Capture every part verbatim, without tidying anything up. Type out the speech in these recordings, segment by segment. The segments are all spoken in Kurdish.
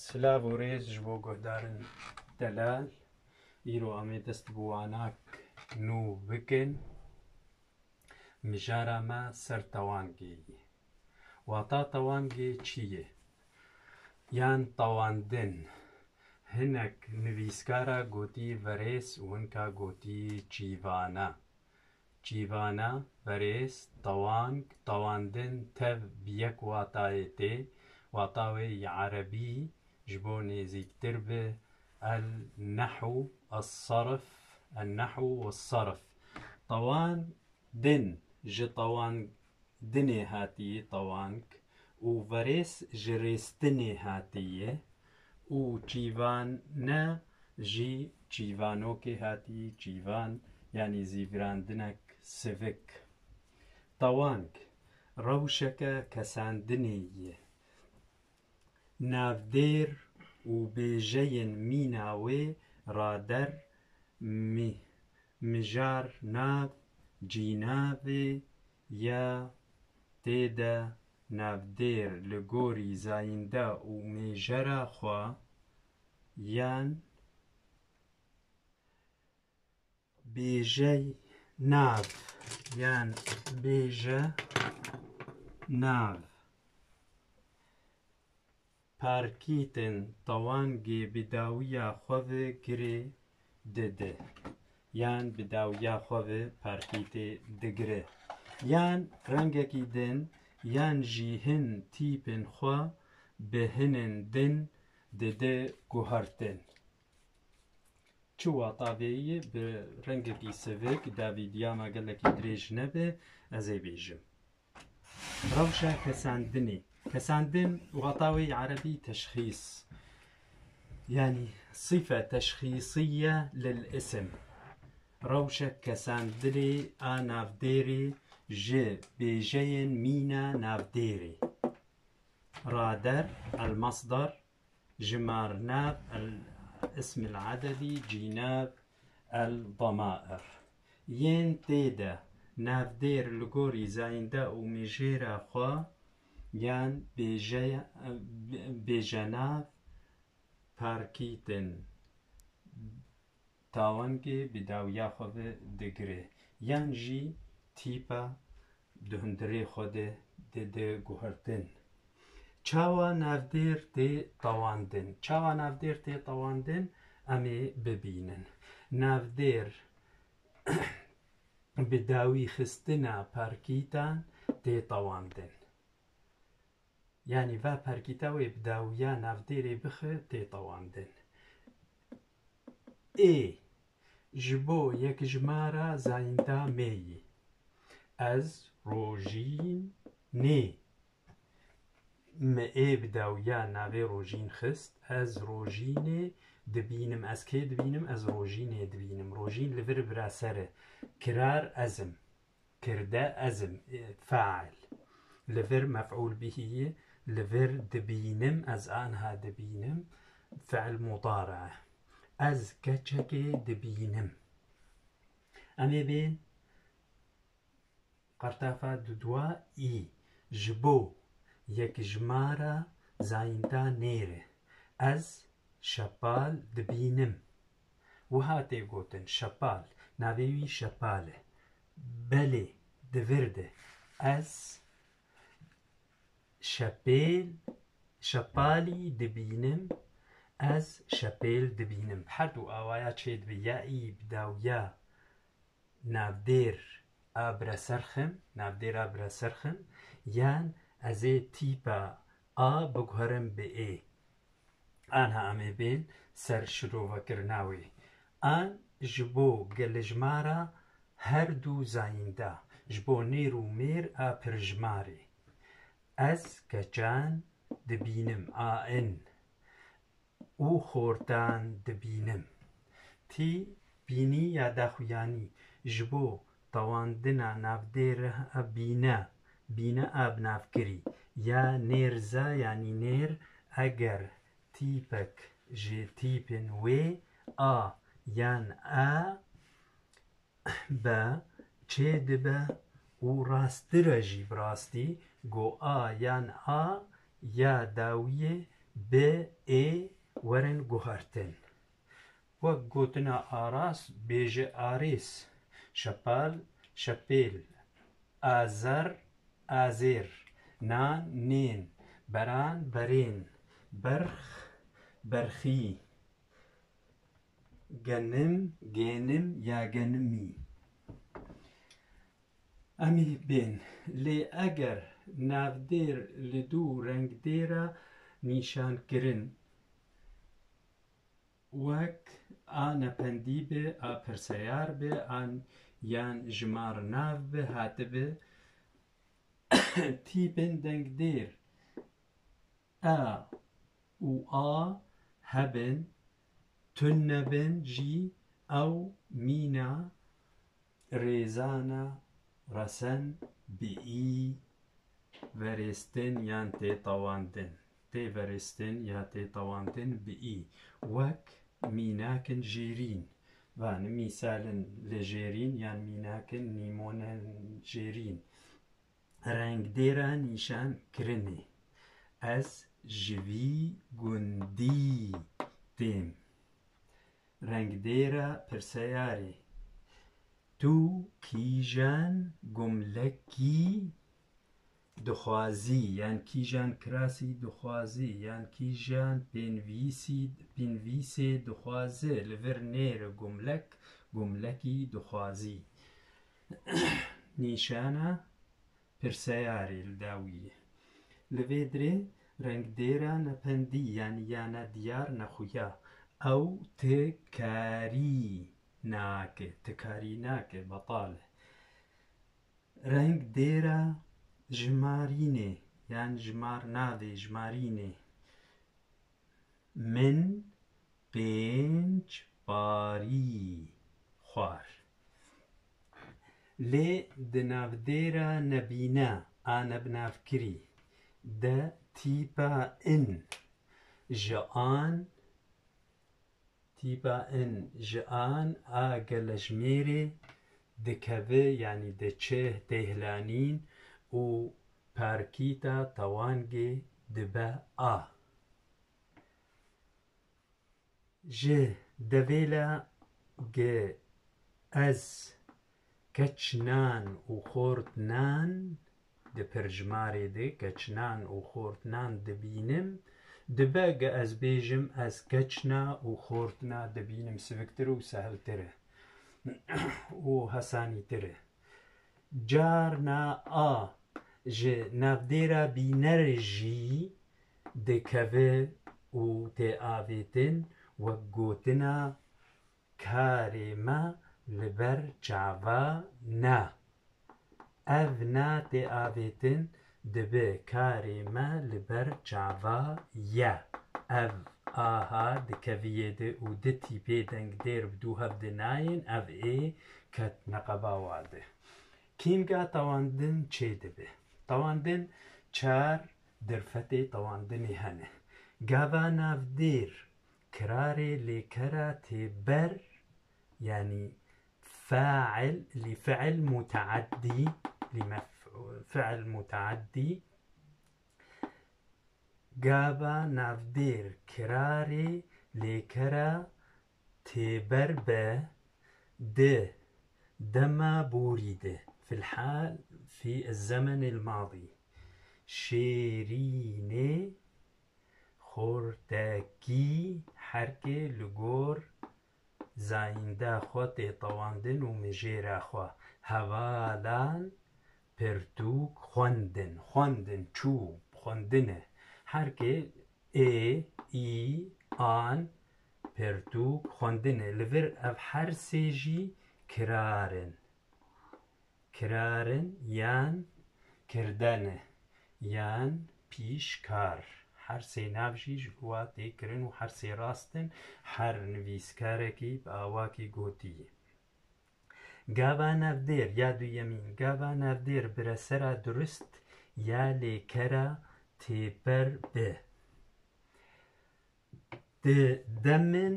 Silav û rêz ji bo guhdarên delal. Îro em ê dest bi wanak nû bikin. Mijara me ser tewangê ye. Wata tewangê çi ye? Yan tewandin. Hinek nivîskara gotî verês û hinka gotî çîvana. Çîvana, verês, tewang, tewandin tev bi yek watayê tê. Wata wê yê erebî ji bo nêzîktir bi, el nehw, es sarf, el nehw ve sarf. Tewandin ji tewandinê hatiye, tewang, û verês ji rêstinê hatiye û çîvane jî çîvanokê hatî, çîvan, yanî zîvirandinek sivik. Tewang, rewşeke kesandinê ye. Navdêr û bêjeyên mîna wê rader, mi-, mijar, nav, cînavê ya tê de navdêr li gorî zayînda û mêjera xwe yan bêjey nav yan bêje nav. Parkîtên tewangê bi dawiya xwe ve girê dide, yan bi dawiya xwe ve parkîtê digire, yan rengekî din, yan jî hin tîpên xwe bi hinên din dide guhertin. Çi wata vê ye? Bi rengekî sivik, da vîdya me gelekî dirêj nebe, ez ê bêjim. Rewşa kesandinê. Kesandin, wata wê yê erebî teşxîs. Yanî sife teşxîsiye lil isim. Rewşa kesandinê a navdêrê ji bêjeyên mîna navdêrê. Rader, el masdar, jimarnav, el ism el ededî, cînav, el damair. Yên tê de navdêr li gorî zayînda û mêjêra xwe yan bêje-, bêjenav parkîtin tewangê bi dawiya xwe ve digire, yan jî tîpa di hundirê xwe de dide guhertin. Çawa navdêr tê tewandin? Çawa navdêr tê tewandin? Em ê bibînin. Navdêr bi dawî xistina parkîtan tê tewandin. Yanî va parkîta wê bi dawiya navdêrê bixe tê tewandin. Ê, ji bo yekjimara zayînda mêyî. Ez rojînê. Me ê bi dawiya navê rojîn xist. Ez rojînê dibînim. Ez kê dibînim? Ez rojînê dibînim. Rojîn li vir bira ser e. Kirar ez im. Kirde ez im, e, fail. Li vir mef'ûl bihî ye, li vir dibînim, ez anha dibînim, fiil mudare. Ez keçekê dibînim. Em ê bên qertafa dudwa î. Ji bo yekjimara zayînda nêr e. Ez şepal dibînim. Wiha tê gotin, şepal, navê wî şepal e. Belê, di vir de. Ez şepêl, şepalî dibînim, ez şepêl dibînim. Her du awaya çêdibe, ya î bi dawiya navdêr a bira ser xim, navdêr a bira ser xim, yan ez ê tîpa a biguherim bi ê. Anha em ê bên ser şirovekirina wê. An ji bo gelejmara her du zayînda, ji bo nêr û mêr a pirjimarê. Ez keçan dibînim, a in, û xortan dibînim. Tî bînî ya daxuyanî ji bo tewandina navdêr a bîne, bîne a binavkirî ya nêrza yanî nêr, eger tîpek ji tîpên wê a yan a be çêdibe û rasttir e jî bi rastî, go a yan a ya dawiyê Bi ê werin guhertin. Wek gotina aras, bêje arês, şepal, şepêl, azer, azêr, nan, nên, beran, berên, berx, berxî, genim, gênim ya genimî. Em ê bên, lê eger navdêr li dû rengdêra nîşankirin, wek a nependî be, a pirseyar be, an yan jimar nav be, hatibe tîpên dengdêr e û a hebin, tune bin jî, ew mîna rêzana resen bi î verêstin yan tê tewandin, tê verêstin ya tê tewandin bi î, wek mînakin jêrîn, van mîsalin li jêrîn yan mînakin nîmonen jêrîn. Rengdêra nîşankirinê. Ez ji vî gundî têm. Rengdêra pirseyarê. Tu kîjan gumlekî dixwazî, yan kîjan kirasî dixwazî, yan kîjan pênvîsî, pênvîsê dixwaze, li vir nêre gumlek, gumlekî dixwazî. Nîşana pirseyarê li dawî ye. Li vê dirê rengdêra nependî, yanî ya nediyar, nexuya. Ew ti karî nake, ti karî nake, betal e. Rengdêra jimarînê, yan jimar navê jimarînê. Min pênc parî xwar. Lê di navdêra nebîne a nebinavkirî de tîpa in ji an, tîpa in ji an a gelejmêrê dikeve, yanî diçe têhlanîn û parkîta tewangê dibe a. Ji devêla ge ez keçnan û xortnan di pirjimarê de keçnan û xortnan dibînim, dibe ge ez bêjim ez keçna û xortna dibînim, siviktir û sehltir e û hesanîtir e. Carna a ji navdêra bîner jî dikeve û tê avêtin, wek gotina karê me li ber çava ne. Ev ne tê avêtin, dibe karê me li ber çava ye. Ev aha di keviyê de û di tîpê dengdêr bi dû hev de nayên, ev ê ket neqeba wa de. Kîmga tewandin çê dibe? Tewandin çar derfetê tewandinê hene. Gava navdêr kirarê lêkera tê ber, yanî fail, lî fiil muteaddî, lî mef-, fiil muteaddî. Gava navdêr kirarê lêkera têber be di dema borî de, fil hal, fî zemenil madî. Şêrînê xortekî herkê li gor zayînda xwe tê tewandin û mijêra xwe. Hevalan pirtûk xwendin. Xwendin çû, xwendine. Herkê ê, î, an, pirtûk xwendine. Li vir ev her sê jî kirar in. Kirar in yan kirdene yan pîşkar. Her sê nav jî ji wa tê kirin û her sê rast in, her nivîskarekî bi awakî gotiye. Gava navdêr ya duyemîn, gava navdêr biresera durist ya lêkera têper bi. Di demên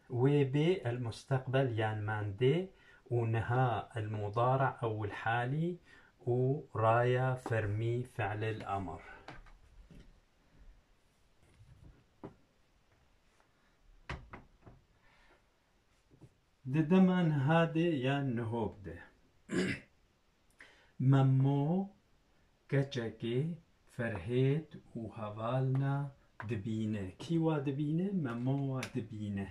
wê bê el musteqbel yan mendê û niha el mudara ew el halî û raya fermî fi'lil emr. Di dema niha de yan nihok de. Memo keçekê Ferhêt û hevalna dibîne. Kî wa dibîne? Memo wa dibîne.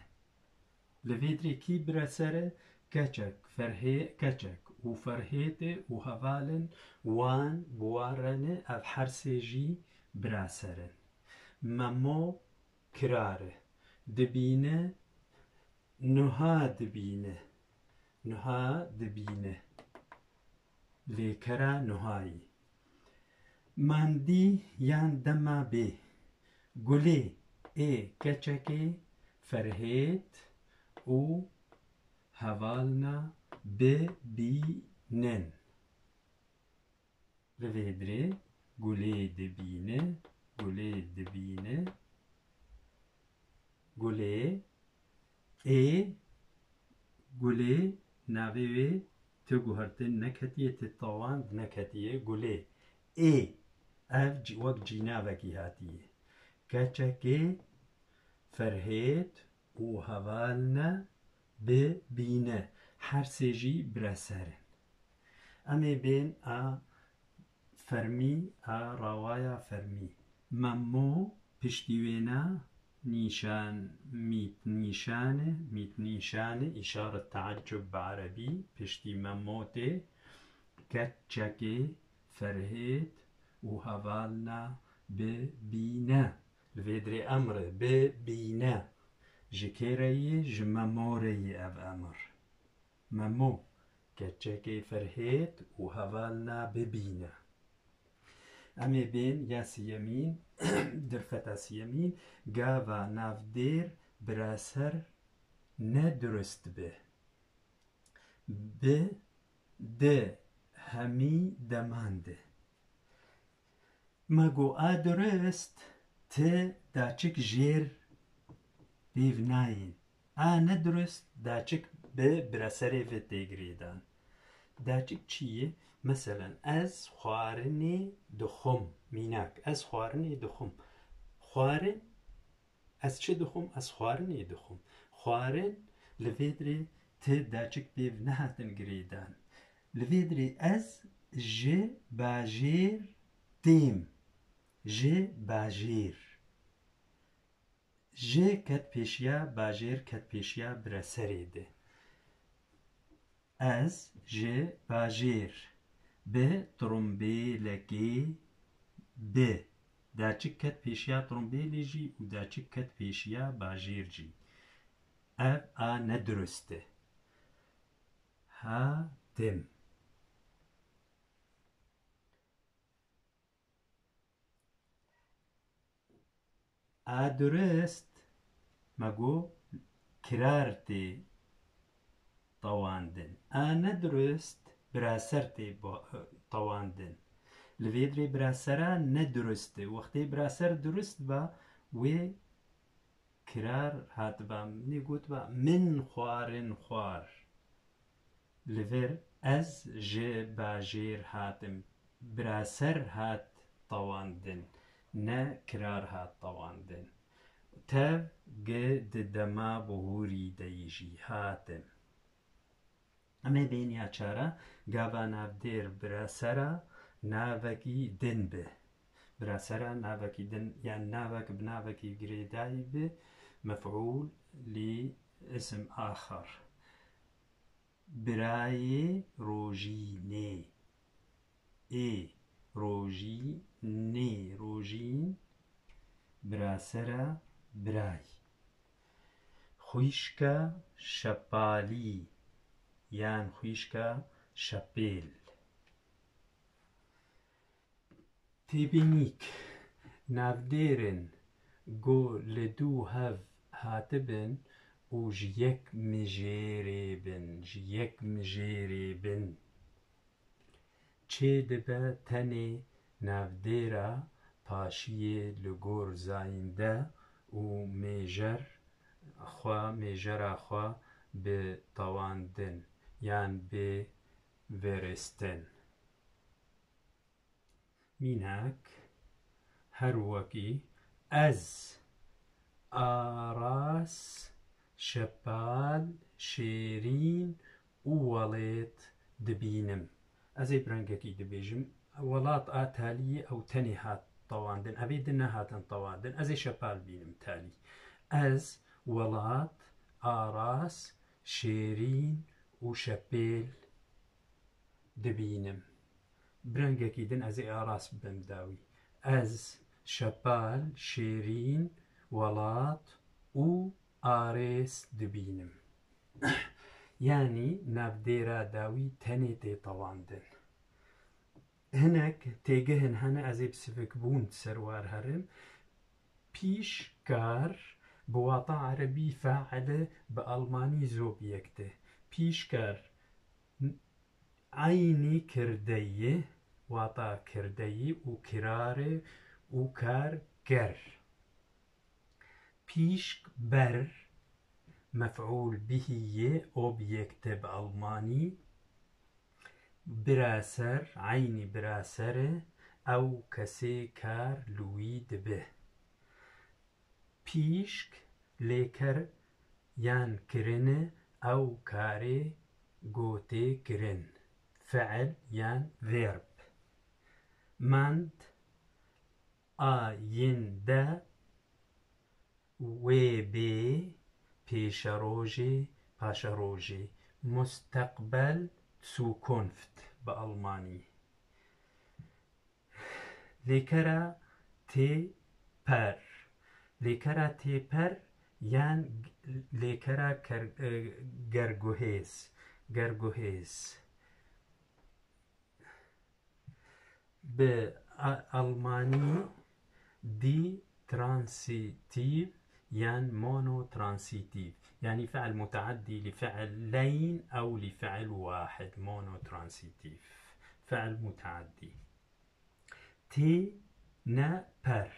Li vê dirê kî bira ser e? Keçek, Ferhê-, keçek û Ferhêtê û hevalên wan bi wan re ne, ev her sê jî bira ser in. Memo kirar e. Dibîne, nuha dibîne. Nuha dibîne. Lêkera nuhayî. Mandî yan dema bê. Gulê ê keçekê Ferhêt û hevalna bibînin. Li vê dirê gulê dibîne, gulê dibîne, gulê ê, gulê navê wê ti guhertin neketiye, ti tawand neketiye, gulê ê. Ev cî-, wek cînavekî hatiye. Keçekê Ferhêt û hevalne bibîne. Her sê jî bira ser in. Em ê bên a fermî, a rawaya fermî. Memo piştî wêna nîşan, mît nîşane, mît nîşane, îşaret teeccub bi erebî, piştî memo tê, keçekê Ferhêt û hevalna bibîne. Li vê dirê emr e, bibîne. Ji kê re yê? Ji Memo re yê ev emr. Memo, keçekê Ferhêt û hevalna bibîne. Em ê bên ya siyemîn, dirfeta siyemîn, gava navdêr biraser ne durust be. Bi, di, hemî deman de. Me got a durist, ti daçik jêr pêv nayên. A nedurist, daçik bi biraserê ve tê girêdan. Daçik çi ye? Meselen, ez xwarinê dixwim. Mînak, ez xwarinê dixwim. Xwarin, ez çi dixwim? Ez xwarinê dixwim. Xwarin li vê dirê ti daçik pêv nehatin girêdan. Li vê dirê ez ji bajêr têm. Ji bajêr. Ji ket pêşiya bajêr, ket pêşiya biraserê de. Ez ji bajêr bi trumbêlekê bi. Daçik ket pêşiya trumbêlê jî û daçik ket pêşiya bajêr jî. Ev a nedurist e. Hatim. A durist, me got, kirar tê tewandin. A nedurist, biraser tê ba-, tewandin. Li vê dirê birasera nedurist e. Wextê biraser durist ba, wê kirar hatiba, minê gotiba, min xwarin xwar. Li vir ez ji bajêr hatim. Biraser hat tewandin, ne kirar hat tewandin. Tev gi di dema bihûrî de yî jî hatim. Em ê bên ya çara, gava navdêr birasera navekî din bi. Birasera navekî din, yan navek bi navekî girêdayî bi, mef'ûl lî isim axir. Birayê rojînê. Ê rojînê, rojîn, birasera biray. Xwîşka şepalî yan xwîşka şepêl. Têbînîk, navdêr in ku li dû hev hatibin û ji yek mijêrê bin, ji yek mijêrê bin. Çêdibe tenê navdêra paşiyê li gor zayînde û mêjer xwe, mêjera xwe bi tewandin yan bi vêristin. Mînak, her wekî ez, Aras, Şepal, şêrîn û welêt dibînim. Ez ê bi rengekî dibêjim. Welat a talî ye, ew tenê hat tewandin. Evê din nehatin tewandin. Ez ê şepal bînim talî. Ez welat, aras, şêrîn û şepêl dibînim. Bi rengekî din ez ê aras bibim dawî. Ez şepal, şêrîn, welat û arês dibînim. Yanî navdêra dawî tenê tê tewandin. Hinek têgihên hene, ez ê bi sivikbûn ser war herim. Pîşkar bi wata erebî fe'l e, bi almanî Subjekt e. Pîşkar eynî kirdeyî, wata kirdeyî û kirarê û kar ker. Pîşk ber, mef'ûl bihî yê, objekte bi almanî. Biraser, eynî biraser e, ew kesê kar li wî dibe. Pîşk lêker yan kirine, ew karê gotê kirin, fi'l yan verb. Mand, a yin de, wê bê, pêşerojê, paşerojê. Musteqbel, Zukunft bi almanî. Lêkera tê per. Lêkera tê per yan lêkera ker-, e, gerguhêz. Gerguhêz. Bi a-, almanî die Transitiv yan Monotransitiv. Yanî fi'l muteaddî li fi'leyn ew li fi'l wahid. Monotransitiv. Fi'l muteaddî. Tê ne per.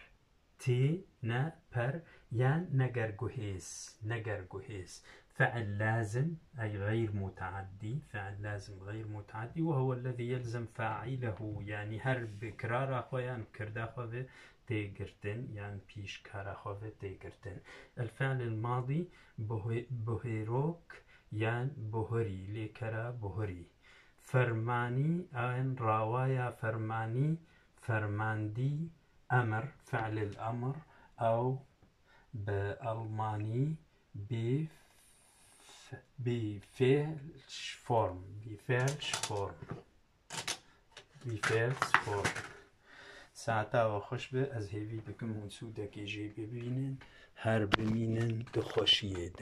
Tê ne per yan negerguhêz. Negerguhêz. Fi'l lazim, ey xeyr muteaddî. Fi'l lazim xeyr muteaddî. Ve huwe lezî yelzem fa'ilehu. Yanî her bi kirara xwe yan bi kirda xwe ve tê girtin, yan pîşkara xwe ve tê girtin. El fi'l el madî buhê-, buhêrok yan buhurî, lêkera buhurî. Fermanî, an rawaya fermanî, fermandî, emir, fi'l el emr, ew bi almanî Bef-, Befehlsform. Befehlsform. Saeta we xweş be, ez hêvî dikim hûn sûdekê jê bibînin, her bimînin di xweşiyê de.